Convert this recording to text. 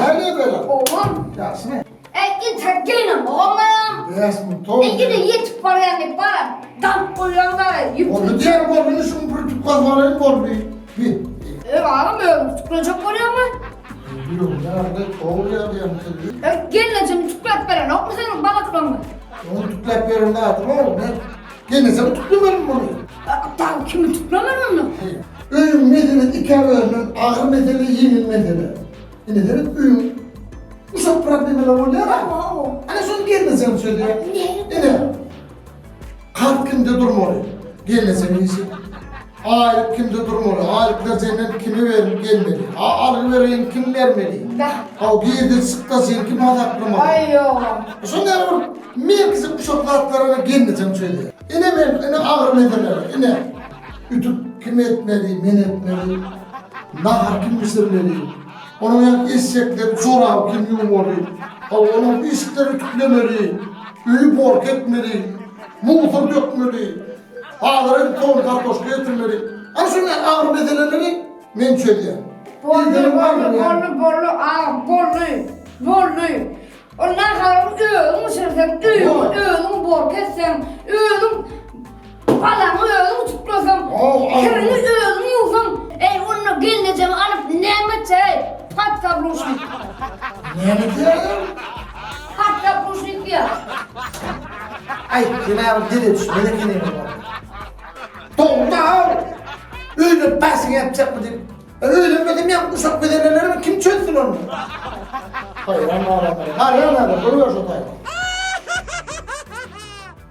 Näme böyle? Oğlum. Ýagşymy? Ey intek gelin oğlum. 5000 tow. Ey gide ýetip barýan diýip bara. Damp bolýan da ýüp. Boldy diýen boldy, şuň bir tükgaz baraýyn boldy. Bir. E agam özüň tüklejek bolýarmy? Ýok, ýa-da tow ýa diýen. E gelnejem tükläp berenokmy seniň balaklaryňy? Onu tükläp beren zadyň ol. Men gelnesem tüklemedim muny. Dagy kimi tüklemeli onda? Öýüň mesele ikä bölünen agyr mesele, ýeňil mesele. Ine seret öýüň uşak problemeler bolýar. Ana şony gelnejem çözýär. Ine. Kart kimde durmaly? Gelnejem işi. Aýlyk kimde durmaly? Aýlyklar senden kime berip gelmeli? A algy bereýin kim bermeli? Haw girdi çykda sen kim hasaplamaly? Aý ýoga. Şonda bir merkezi uşak zatlara gelnejem çözýär. Ine men, ine agyr meseleler, ine. Ütük kim etmeli, men etmeli. Nahar kim bişirmeli? Onuň ýaly eşekleri, joraby kim ýuwmaly? Hawa, onuň işikleri ütüklemeli, öýi bork etmeli, musor dökmeli, bazara gidip sogan kartoşka getirmeli. Ana şunuň ýaly agyr meseleleri men çözýän. Boldy, boldy, boldy, boldy, agam, boldy, boldy. Ol naharyňy özüň bişirseň, öýüňi özüň bork etseň, özüň Palaňy özüň tuklasaň, kiriňi özüň ýuwsaň, eý, onda gelnejemi alyp näme etjek-eý, podkabluşnik? Näme diýýäň? Podkabluşnik diýýär. Aý, sen-ä bir dile düşmez ekeniň. Dogry-da-ow! Öýlenip başyňy ýapjakmy diýip. Öýlenmesem ýa uşak meselelerimi kim çözsün onda? Haýran galanlar. Haýran galan, görüber şo taýda.